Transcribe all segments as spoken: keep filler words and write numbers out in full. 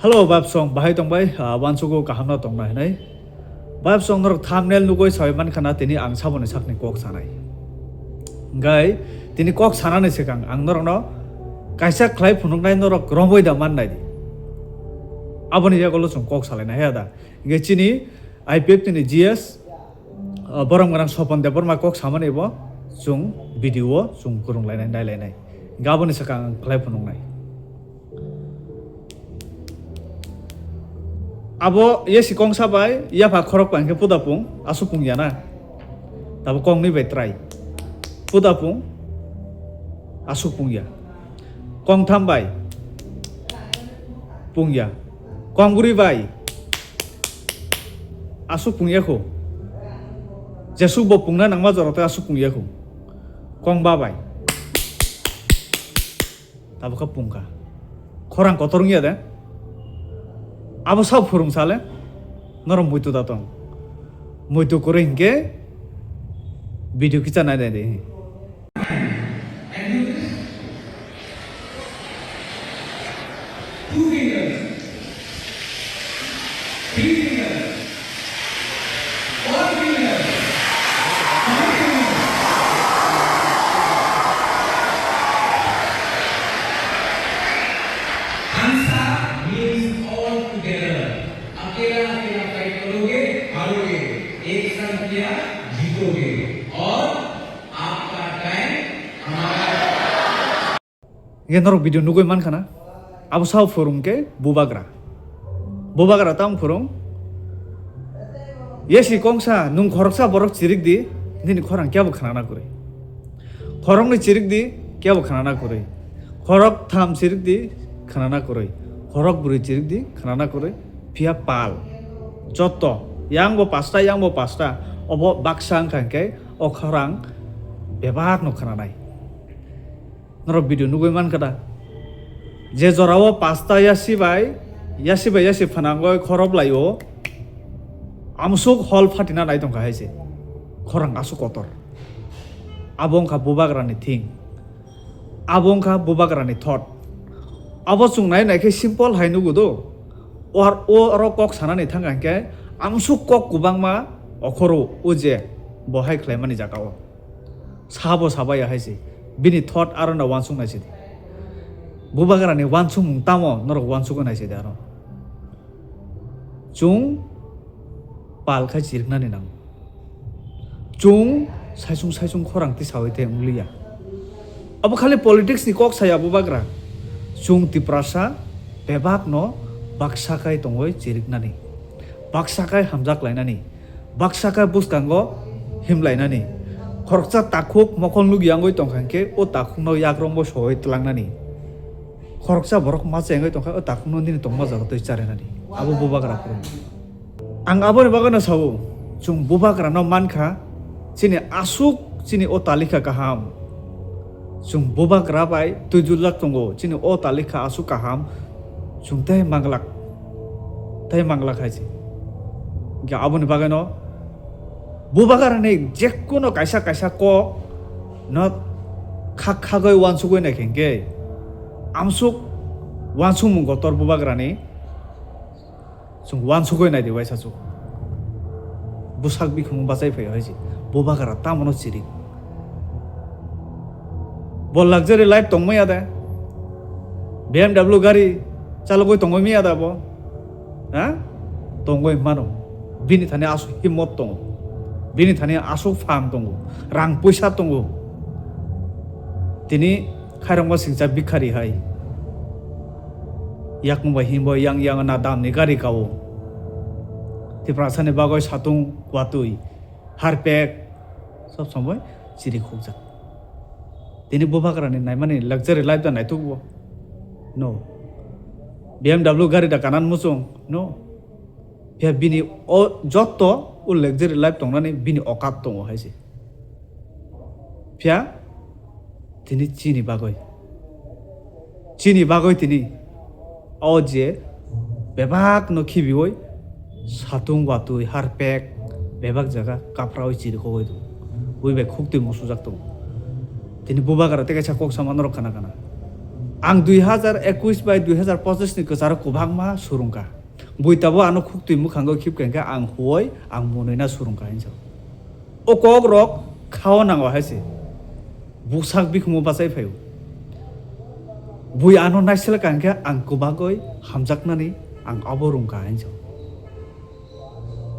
Hello, Babsong, bahai tongbai? Ah, wansugo kaham no tongna hinai. Babsong norok thumbnail nugoi sawi mankha na, tini ang saboni sakni kok sanai. Gai, tini kok sanani sikang ang norokno kaisa khlai phunuknai, norok romwi da mannai di. Aboni yagulo chwng kok salaina haya da. Gai chini I P F T ni G S, ah, borom gwnang Sopon Debbarma kok samani bo chwng video o chwng kwrwng lainai, nai lainai. Gai aboni sakang ang khlai phunuknai. Abo yesi kongsa bai yapha khorok pai hwnkhe puda pung, aswk pung ya na. Tabo kong nwi bai try. Puda pung, aswk pung ya. Kong tham bai pung ya. Kong bwrwi bai aswk pung ya khu. Jesuk bo pungna nangma jora tei aswk pung ya khu. Kong ba bai. Tabukha pungkha. Khorang kotor wngya de? Abo sao phwrwng sale? Norok muitu da tong. Muitu kwrwi hinkhe video kicha nai nai di. Two fingers, three fingers, four fingers, five fingers. Hansa means all together. अकेला अकेला फाइट करोगे, हारोगे। एक साथ किया, जीतोगे। और आपका टाइम हमारा Hingke norok video nugui mankha na? Abo sao phwrwng khe bubagra. Bubagra tamo phwrwng? Yesi kongsa, nwng khoroksa borok chirik di, nini khorang kebo khnana kwrwi. Khoroknwi chirik di, kebo khnana kwrwi. Khorok tham chirik di, khnana kwrwi. Khorok bwrwi chirik di, khnana kwrwi. Phiya pal. Jotto. Yang bo pasta, yang bo pasta. Obo baksa wngkha hingke o khorang bebak no khnanai. Norok video nugui mankha da? Je jorao pasta yasi bai, yasi bai yasi phanangoi khorop laio, amsuk hol phatina nai tongkha hai se. Khorang aswk kotor. Abo wngkha bubagrani thing. Abo wngkha bubagrani thot. Abo chwng nai nai khe simple hai nugo do. Or, o oro kok sanani thangkha hinkhe amsuk kok kwbangma okhoro o je bo hai khlaimani jagao. Sabo sabaya hai se. Bini thot aro no wansuk nai se di. Bubagrani wansukmung tamo norok wansukgwi nai se di aro. Chwng pal khai chiriknani nango. Chwng saichung saichung khorang tisawi tei wng liya. Abo khali politics ni kok saya bubagra. Chwng Tiprasa bebak no baksa khai tongwi chiriknani. Baksa khai hamjak lainani. Baksa khe bwskango himlainani. Khoroksa takhuk mokol nukya wngwi tongkha hinkhe o takhukno yakrombo soi tlangnani. Khoroksa borok machai wngwi tongkha o takhukno nini tongma jaga twi charinani. Abo bubagra phuru. Ang aboni bagwino sao, chwng bubagrano mankha, chini aswk chini o talikha kaham. Chwng bubagra bai twijlak tongo, chini o talikha aswk kaham, chwng tei manglak, tei manglak hai se. Hingke aboni bagwino bubagrani jekkuno kaisa kaisa kok no khak khagwi wansugwi naikhe hingke amsuk wansukmung kotor bubagrani. Chwng wansugwi naidi waisa chwng. Bwsak bikhung bachai phaio hai se. Bubagra tamono chirik. Bo luxury life tongmaya de. B M W gari chalogwi tongwi maya da bo. Ha? Tongwi mano. Bini thani aswk himmot tongo. Bini thani aswk phan tongo. Rang puisa tongo. Tini khairokma singcha bikhari hai. Yakung bai himbo yang yang na dam ni gari kao. Tiprasa ni bagoi satung watui harpek sob somoi chiri khukjak. Tini bubagra ni naimani luxury life da naituk bo. No. B M W gari da kanan muchung. No. Phiya bini o jotto o luxury life tongnani bini okat tongo hai se. Phiya tini chini bagwi, chini bagwi tini o je bebak no khibiwi satung watwi harpek bebak jaga kaprawi chiri kogwi tongo. Ui bai khuk twi musujak tongo. Tini bubagra tei kaisa kok sama norok kana kana. Ang dui hazar ekush bai dui hazar pochis ni kwcharo kwbangma surungkha. Bui tabuk ano khuktwi mwkhango khibka hinkhe ang huoi ang munui na surungkha hinsa. O kok rok khao nango hai se. Bwsak bikhumo bachai phaio. Bui ano naiselka hinkhe ang kwbagwi hamjaknani ang abo rungkha hinsa.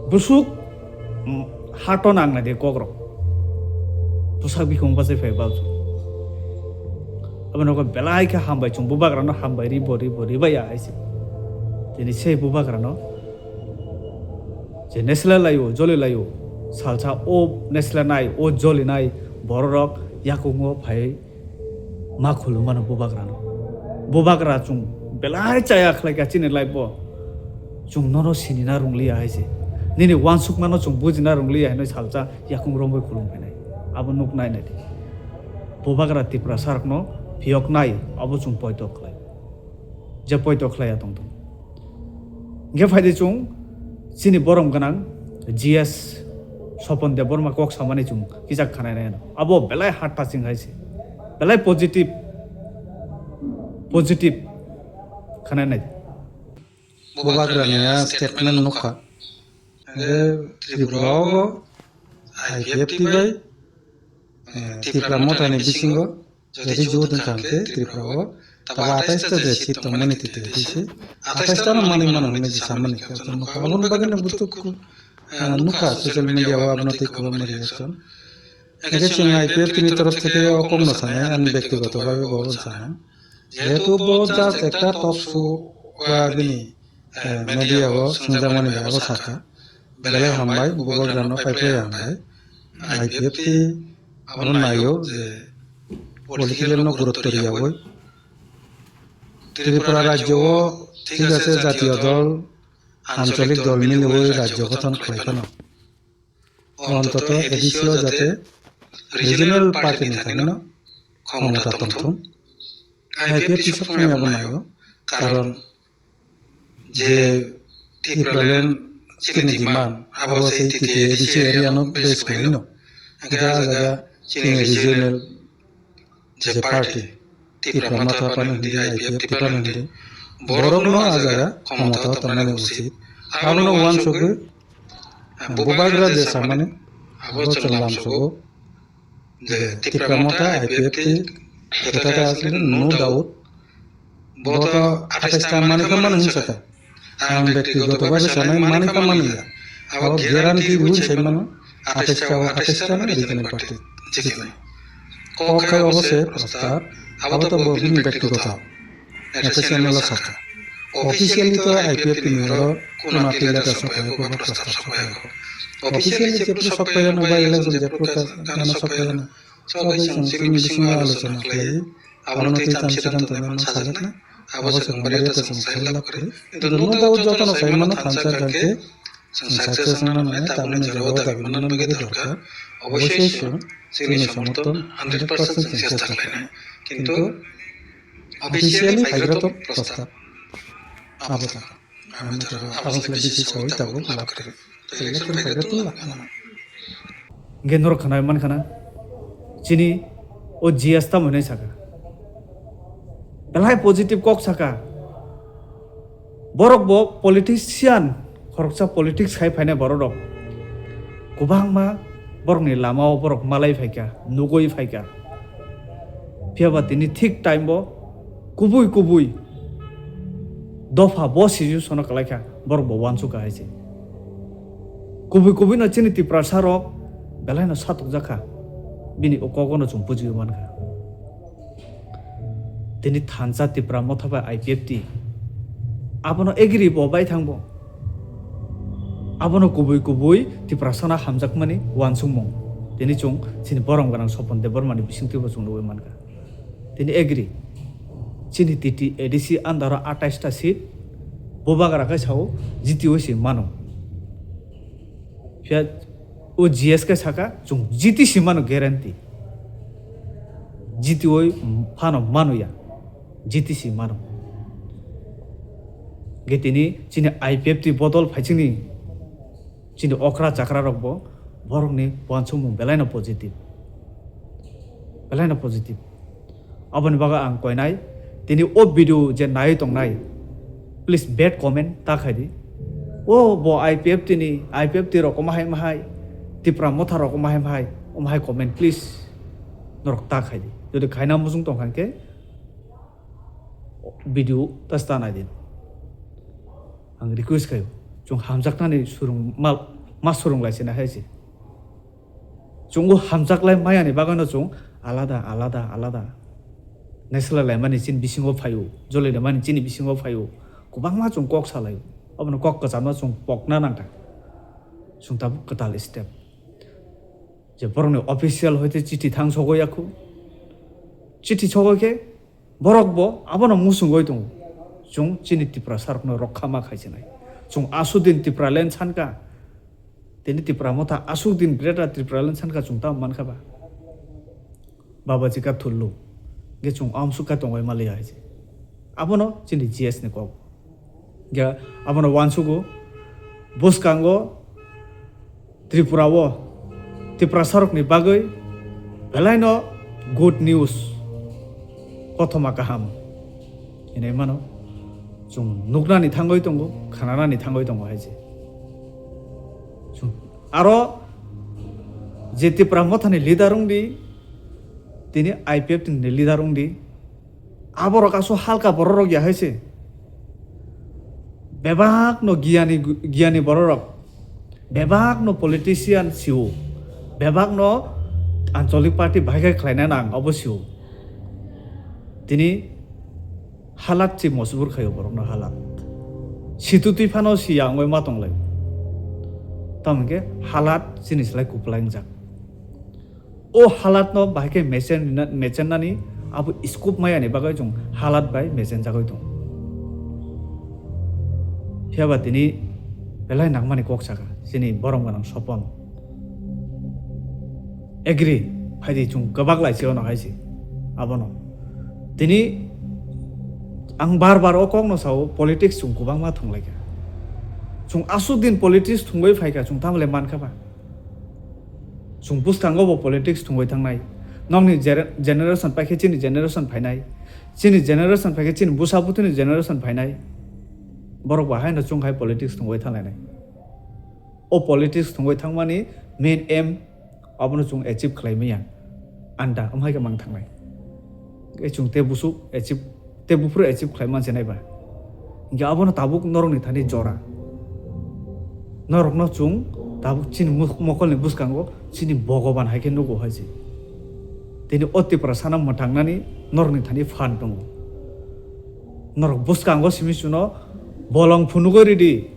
Bwswk, mm, hato nang nai de kok rok. Bwsak bikhumo bachai phai bal. Abo nogo belai khe hambai chung bubagra no hambai ribo ribo ribai ya hai se. Tini sei bubagra no je nesle laio, joli laio, salsa o nesle nai, o joli nai, bororok yakungo phai ma khulumano bubagrano. Bubagra chung belai chaya khlaikha chini life o. Chung nono sinina rungliya hai se. Nini wansukmano chung bujina rungliya hinwi salsa yakung romwi khulum phainai. Abo nuk nai nai di. Bubagra Tiprasarokno phiyok nai, abo chung poito khlai. Je poito khlaiya tong tong. Hingke phaidi chung chini borom gwnang G S Sopon Debbarma kok samani chung kisa khanai nai. Abo belai heart touching hai se. Belai positive, positive khanai nai. Bubagrani a statement nukha. Hingke Tripura o I P F T bai, eh, Tipra Mothani bisingo Jadi jodi wngkha hwnkhe Tripura o tabo atais ta je seat tongmani twi twi se atais ta no manwi mano hwnwi je samani khe chwng nukha. Aboni bagwi no buchuk, ah, nukha social media o abono tei kwbangma reaction. Hwnkhe chwng I P F T ni torof theke o kokno sanai, ani bektigoto bhabe bo obo sana. Jehetu bo just ekta talk show ba bini, eh, media o swngjakmani bai abo sakha. Belai hambai, bubagrano paipai hambai. I P F T abono naio je political no gurutto riyawi. Tripura rajyo o thik ase jatiyo dol, ancholik dol miliwi rajyo gothon khlai phano. Ontoto A D C o jate regional party ni thani no khomota tongthung. I P F T sok thangya bo naio, karon je Tipraland chini demand, abo se T T A D C area no base khlai no. Hingke ah jaga chini regional je party, Tipra Motha phano hindi, I P F T phano hindi, borok no ah jaga khomota tongnani uchit. Abono uansugwi bubagra je samani, abo chwng lamsogo. Je Tipra Motha, I P F T, jeta ta asli no doubt. Bo to atais ta manwi kha mano hinsa kha. Ang bektigoto bhabe sanai manwi kha mano ya. Abo guarantee rwi sai mano, atais ta o atais ta no regional party jiknai. Kok khai obo se prostab, abo to bo bini bektigoto. F S N L o sakha. Officially to I P F T ni oro kuna twi letter sokphai ko, prostab sokphai ko. Officially jephru sokphai no, by election jephru ka gana sokphai no. Sobai chwng chini bisingo alochona khlai, abono tei tam siddanto nai man salakna, abo se kwmari ta chwng sai lab kri. Kintu no doubt jotono sai mano thansa khe chwng success wngna nai, tabukni jora o dabi manna bagwi dorkar. Oboisoi chwng chini somorthon hundred percent chwng chesta khlainai. Kintu officially phaigra to prostab. Abo ta. Ang jora abo se bisi sawi tabuk lab kri. Election phaigra to lab kri. Hingke norok khna mankha na, chini o G S tamo hinwi saka. Belai positive kok saka. Borok bo politician, khoroksa politics khai phainai borok rok. Kwbangma borokni lama o borok malai phaikha, nugwi phaikha. Phiya ba tini thik time bo kubui kubui dopha bo situation o kwlaikha, borok bo uansukha hai se. Kubui kubui no chini Tiprasa rok belai no satokjakha, bini o kok no chwng bujiwi mankha. Tini thansa Tipra Motha bai I P F T abono agree bo bai thang bo. Abono kubui kubui Tiprasano hamjakmani uansukmung. Tini chwng chini borom gwnang Sopon Debbarmani bisingtwi bo chwng nugwi mankha. Tini agree. Chini T T A D C under o atais ta seat, bubagra khe sao, G T O si mano. Phiya o G S khe saka, chwng G T si mano guarantee. G T O phano mano ya, G T si mano. Ge tini chini I P F T bodol phaichini chini okra chakra rok bo borokni uansukmung belai no positive. Belai no positive. Aboni bagwi ang koinai Tini o video je nai tongnai, please bad comment ta khai di. O bo I P F T ni, I P F T rok omo hai ma hai, Tipra Motha rok omo hai ma hai, omo hai comment please norok ta khai di. Jodi khaina muchung tong kha khe video ta sta nai di. Ang request khayo, chwng hamjaknani surung ma, ma surung lai se na hai se. Chwng o hamjaklai maya ni bagwi no chwng alada, alada, alada. Naisla laimani chini bisingo phaio, joli laimani chini bisingo phaio. Kwbangma chwng kok salaio. Abono kok kwchamno chwng pokna nangkha. Chwng tabuk kwtal step. Je borokni official hoite chithi thang sogwi yakhu. Chithi sogwi khe borok bo abono musungwi tongo. Chwng chini Tiprasa rokno rokha ma khai chinai. Chwng aswk din Tipraland sankha. Tini Tipra Motha aswk din Greater Tipraland sankha chwng tamo mankha ba. Baba chika thullu. Ge chwng amsuk kha tongwi maliya hai se. Abono chini G S ni kok. Ge abono wansugo. Bwskango Tripura o Tiprasa rokni bagwi belaino good news, kothoma kaham hinwi mano. Chwng nuknani thangwi tongo, khananani thangwi tongo hai se. Chwng aro je Tipra Mothani leader wngdi, tini I P F T ni leader wngdi, aborok aswk halka bororok ya hai se. Bebakno giyani, giyani bororok, bebakno politician sio, bebakno ancholik party bahai khai khlaina nang obo sio. Tini halat se mojbur khaio borokno halat. Situ twi phano siya wngwi ma tonglai. Tamo hwnkhe halat chini slai kwplai wngjak. O halatno bahai khe mechenna-, mechennani abo scope maya ni bagwi chwng halat bai mechenjagwi tongo. Phiya ba tini belai nangmani kok saka chini borom gwnang Sopon. Agree, phaidi chwng kwbak lai se ono hai se. Abono. Tini ang bar bar o kokno sao, politics chwng kwbangma thwnglaikha. Chwng aswk din politics thwngwi phaikha, chwng tamo le mankha ba? Chwng bwskango bo politics thwngwi thangnai. Nokni jere-, generation paikhe chini generation phainai. Chini generation paikhe chini bwsa bwtwini generation phainai. Borok bo haino chwng hai politics thwngwi thanglainai. O politics thwngwi thangmani main aim abono chwng achieve khlai manya. Anda, wng hai khe mang thangnai. Tei chwng tei busuk achieve, tei buphuru achieve khlai man se nai ba. Hinkhe abono tabuk norokni thani jora. Norokno chwng tabuk chini muk-, mokolni bwskango chini Bhogoban hai khe nugo hai se. Tini o Tiprasano mwtangnani norokni thani phan tongo. Norok bwskango simi chuno bolong phunugwi ridi.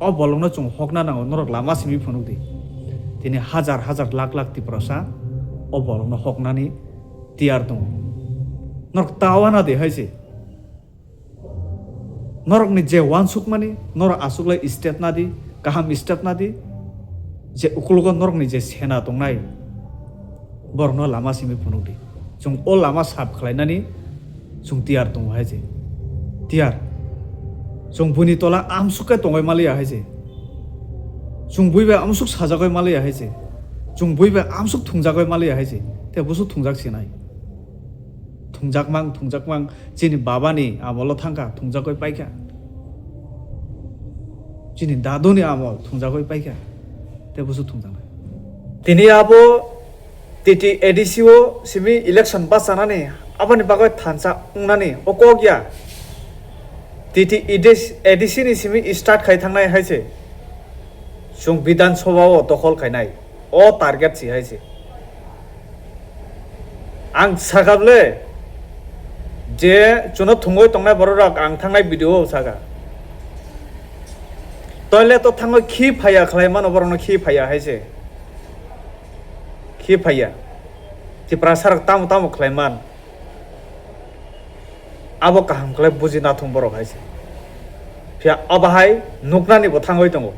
O bolongno chwng hokna nango, norok lama simi phunuk di. Tini hajar hajar lakh lakh Tiprasa o bolongno hoknani tiyar tongo. Norok ta wana de hai se. Norokni je wansukmani, norok achuklai step nadi, kaham step nadi, je ukologo norokni je sena tongnai, borokno lama simi phunuk di. Chwng o lama sap khlainani chwng tiyar tongo hai se. Tiyar. Chwng buini tola amsuk khe tongwi maliya hai se. Chwng bui bai amsuk sajagwi maliya hai se. Chwng bui bai amsuk thungjagwi maliya hai se. Tei busu thungjak sinai. Thungjak mang, thungjak mang. Chini babani amolo thangkha, thungjagwi paikha. Chini daduni amol thungjagwi paikha. Tei busu thungjaknai. Tini abo T T A D C o simi election bachanani, aboni bagwi thansa wngnani o kok ya. T T A D C ni simi start khai thangnai hai se. Chwng Bidhan Sabha o dokhol khainai. O target si hai se. Ang sakha bwle je chuno thwngwi tongnai borok rok ang thangnai video o sakha. Toilet o thangwi khi phaiya khlai mano borokno khi phaiya hai se. Khi phaiya. Tiprasa rok tamo tamo khlai man. Abo kaham khlai buji nathung borok hai se. Phiya abo hai nuknani bo thangwi tongo.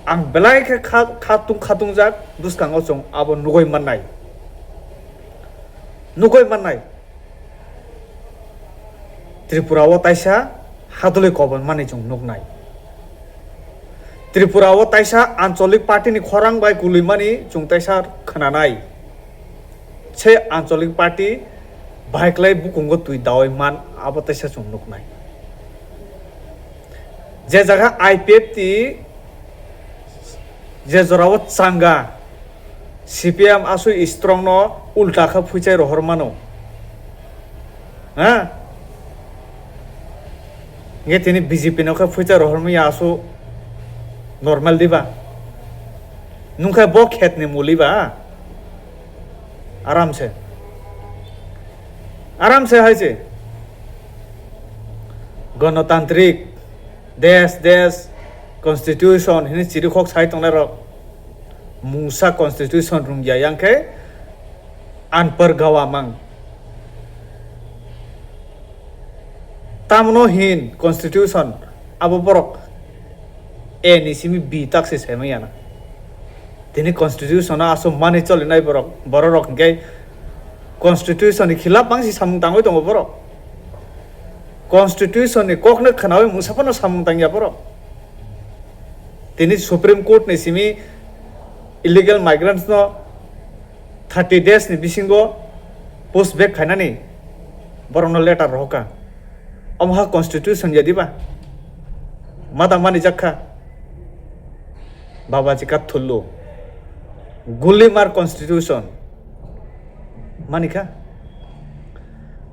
Ang belai khe kha-, khatung khatungjak bwskango chwng abo nugwi mannai. Nugwi mannai. Tripura o taisa hadwlwi kobon mani chwng nuknai. Tripura o taisa ancholik party ni khorang bai kwlwimani chwng taisa khwnanai. Se ancholik party Bahai kwlai bukungo twi dawi man, abo teisa chwng nuknai. Je jaga I P F T, je jorao changa, C P M aswk strong no ulta khe phuichai rohor mano. Ha? Nge tini B J P no khe phuichai rohor maya aswk normal diba? Nungkhe bo khet ni muli ba? Aram se. Aram se hai se. Ganatantrik, desh, desh, constitution, hini chiri khok sai tongnai rok. Mungsa constitution rungya yang khe anpar gawa mang. Tamno hin constitution abo borok A ni simi B tak se saimanya na. Tini constitution no aswk mani cholinai borok, borok rok hingke constitution ni khilap bangsi samung tangwi tongo borok. Constitution ni kokno khwnawi mungsa phano samung tangya borok. Tini Supreme Court ni simi illegal migrants no thirty days ni bisingo push back khainani borokno letter rohorkha. Omo ha constitution ya diba? Mada mani jakha. Baba chika thullu. Gulimar constitution. Manikha?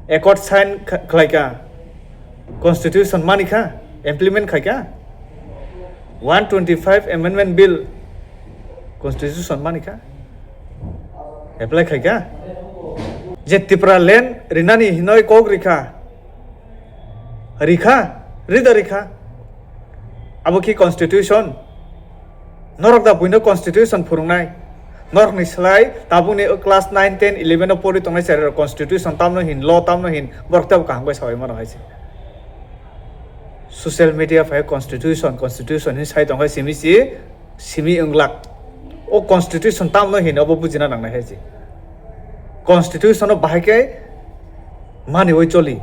Accord sign kha-, khlaikha. Constitution manikha? Implement khaikha? One twenty-five Amendment Bill. Constitution manikha? Apply khaikha? Je Tipra land rinani hinoi kok rikha. Rikha? Rida rikha? Abo ki constitution? Norok da buino constitution phurungnai? Norokni slai tabukni class nine, ten, eleven o pori tongnai cherairok constitution tamno hin, law tamno hin, borok tebo kaham khe sawi mano hai se. Social media phai constitution, constitution hin sai tongkha simi si, simi wnglak. O constitution tamno hin obo bujina nangnai hai se. Constitution o bahai khe maniwi choli.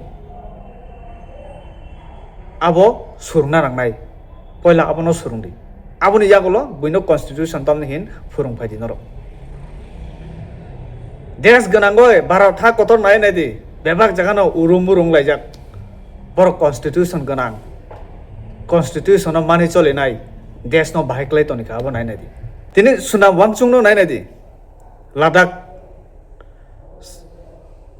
Abo surungna nangnai. Poila abono surungdi. Aboni yagulo buino constitution tamni hin phurung phaidi norok. Desh gwnangoi Bharat ha kotor nai naidi. Bebak jagano urum burung laijak. Borok constitution gwnang. Constitution o mani cholinai. Desh no bahai klai tonikha abo nai naidi. Tini suna wangchung no nai naidi. Ladakh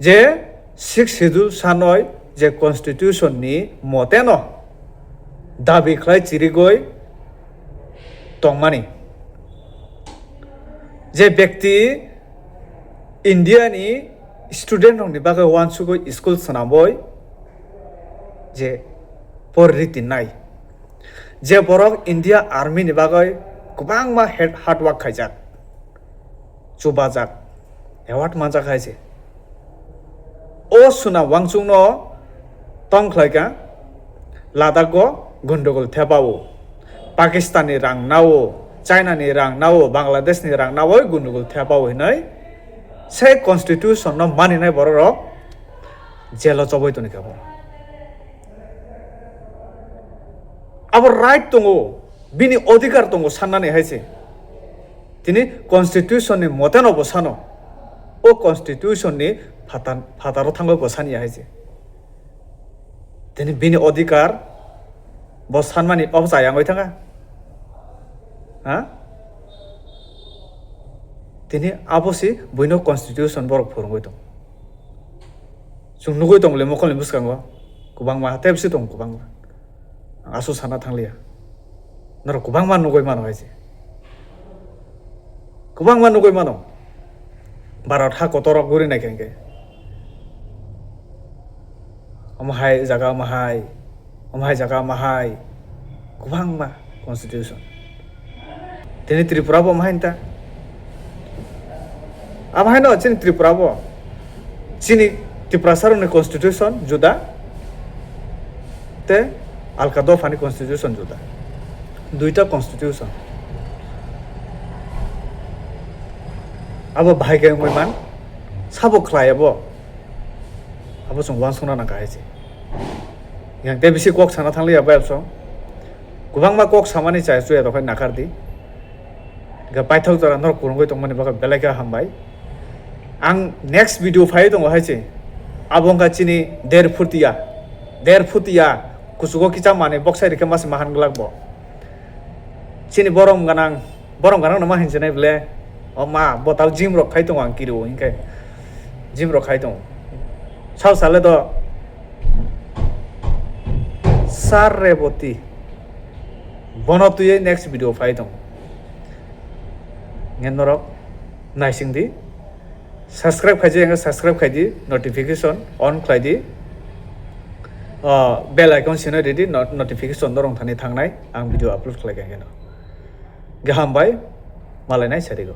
je Sixth Schedule sanoi je constitution ni mote no dabi khlai chirigoi tongmani. Je bekti India ni student rok ni bagwi wansugwi school swnamboi je porri tinnai. Je borok India Army ni bagwi kwbangma head-, hard work khaijak. Chubajak, award manjak hai se. O suna wangchung no tong khlai kha, Ladakh o gundogol thepa o, Pakistan ni rang na o, China ni rang na o, Bangladesh ni rang na o gundogol thepa o hinoi se constitution no maninai borok rok jail o choboi toni kha bo. Abo right tongo, bini odhikar tongo sannani hai se. Tini constitution ni mote no bo sano. O constitution ni phatan-, phataro thangwi bo sani hai se. Tini bini odhikar bo sanmani obo chayangwi thanga. Ha? Tini abo si buino constitution borok phurungwi tong. Chwng nugwi tong le mokol ni bwskango kwbangma tei bisi tong kwbangma. Ang aswk sana thangliya. Norok kwbangma nugwi mano hai se. Kwbangma nugwi mano. Bharat ha kotor o guri nai khe hwnkhe. Omo hai jaga omo hai. Omo hai jaga omo hai. Kwbangma constitution. Tini Tripura bo omo hai ta. Abo haino chini Tripura bo. Chini Tiprasa rokni constitution juda. Te alka dophani constitution juda. Duita constitution. Abo bahai khe wngwi man. Sabo khlai abo. Abo chwng uansukna nang kha hai se. Yang tei bisi kok sana thangliya bai absong. Kwbangma kok samani chaya chuya rok hai nakardi. Ga paithak jora norok kwrwngwi tongmani bagwi belai khe hambai. Ang next video phai tongo hai se. Abo wngkha chini der phutia, der phutia kuchugo kicha manwi boksai rikhe masa mahan glak bo. Chini borom ganang, borom ganang no ma hinsinai ble, o ma botal gym rok khai tongo ang kiriwo hinkhe, gym rok khai tongo. Sao sale do sar reboti bono twiwi next video phai tongo. Ngen norok naising di. Subscribe khaijak, subscribe khaidi, notification on khlaidi. Ah, bell icon sino ridi, not-, notification dorong thani thangnai ang video upload khlai kha keno. Gaham bai, malainai sarigo.